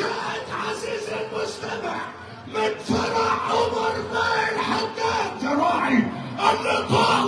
الشاهد عزيزي المستمع من فرع عمر بيه الحداد يا راعي اللقاء.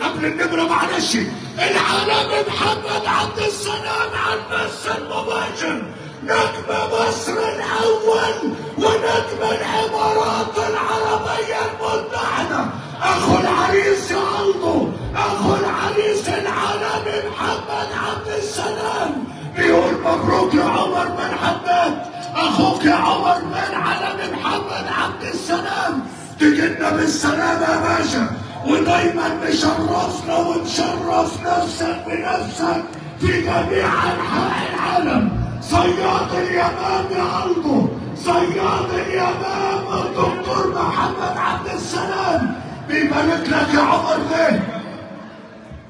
قبل النمرة معلش، العالمي محمد عبد السلام على البث المباشر، نجم مصر الأول ونجم الإمارات العربية المتحدة، أخو العريس يا ألدو، أخو العريس العالمي محمد عبد السلام بيقول مبروك يا عمر بن حداد، أخوك يا عمر بن عالمي محمد عبد السلام، تجينا بالسلامة يا باشا، ودايما مشرفنا ومشرف نفسك بنفسك في جميع أنحاء العالم. صياد اليمام يا ألدو، صياد اليمام الدكتور محمد عبد السلام بيبارك لك يا عمر بيه.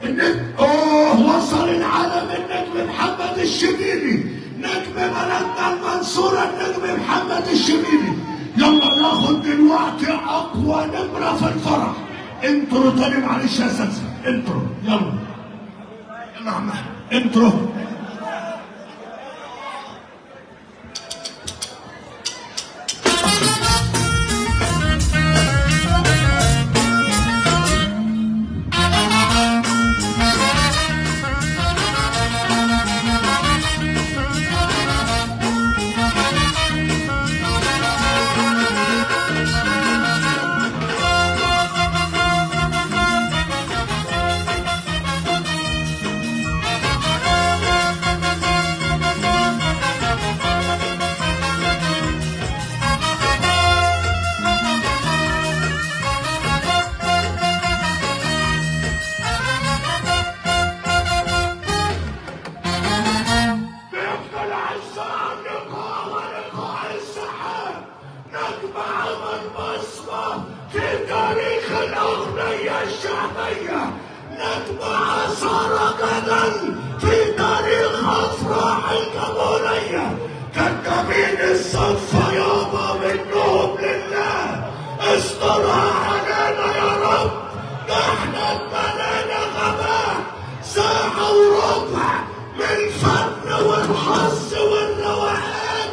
النجم وصل العالم النجم محمد الشبيبي، نجم بلدنا المنصورة النجم محمد الشبيبي. يلا ناخد دلوقتي اقوى نمرة في الفرح. intro تاني معلش يا سلسلة، intro يلا يلا يا عم احمد intro. في تاريخ افراح الجمهورية، كدابين الصف يابا منهم لله، استرها علينا يا رب، ده احنا اتملانا غباء. ساعة وربع من الفن والحظ والروقان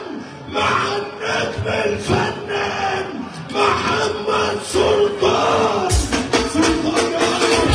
مع النجم الفنان محمد سلطان. سلطان يا رب.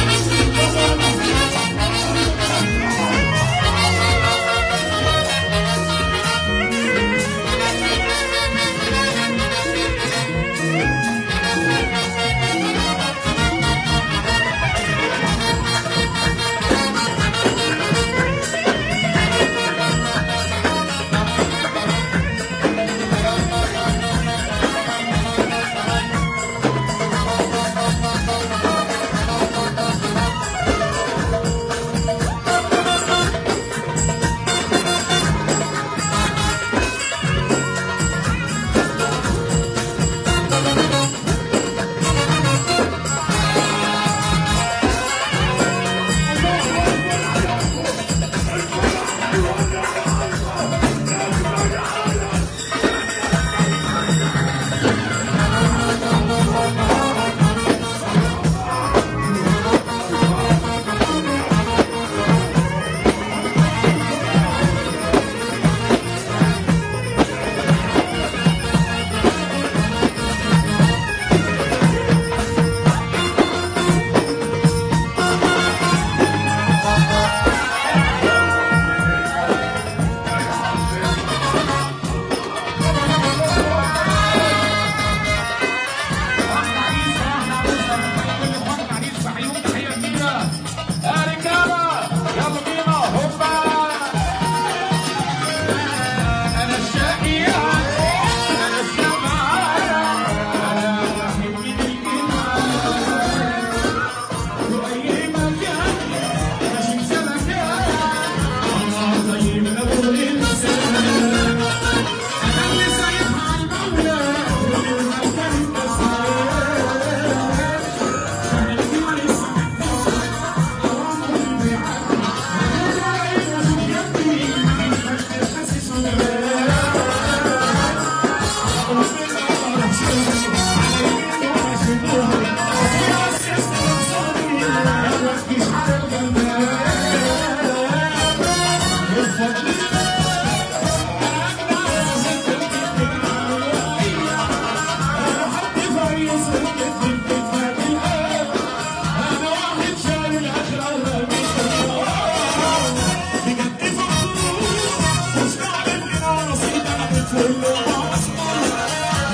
كله مظبوط.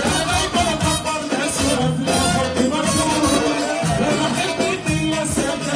يا نايمة كبر الأسواق لا فرد مردود، وبحب الدنيا السادة.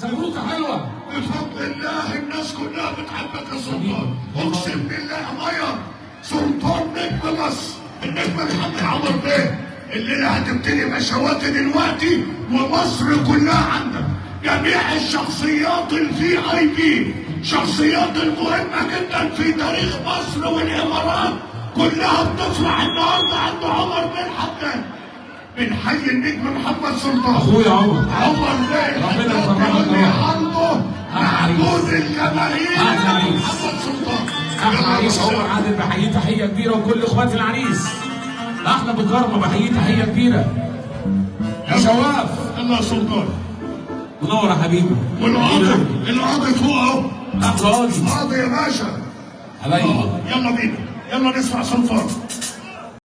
زغروطه حلوة. بفضل الله الناس كلها بتحبك يا سلطان، اقسم بالله غير سلطان نجم مصر، النجم محمد عمر بيه. الليلة هتبتدي مشواتي دلوقتي ومصر كلها عندك، جميع الشخصيات الفي اي بي، شخصيات المهمة جدا في تاريخ مصر والامارات كلها بتفرح النهارده عند عمر بن حداد. بنحيي النجم محمد سلطان اخويا عمر، عمر بن ربنا حداد يفرحك بيقول لي يا رب. عنده معدود الجماهير أحلى عريس. محمد سلطان. احلى عريس عمر عادل، بحييه تحية كبيرة وكل اخوات العريس. احلى ابو كرمه بحييه تحية كبيرة. يا شواف يلا يا سلطان. منور يا حبيبي. والقاضي، القاضي فوق اهو، احلى قاضي قاضي يا باشا. حبايبي. يلا بينا، يلا نسمع سلطان.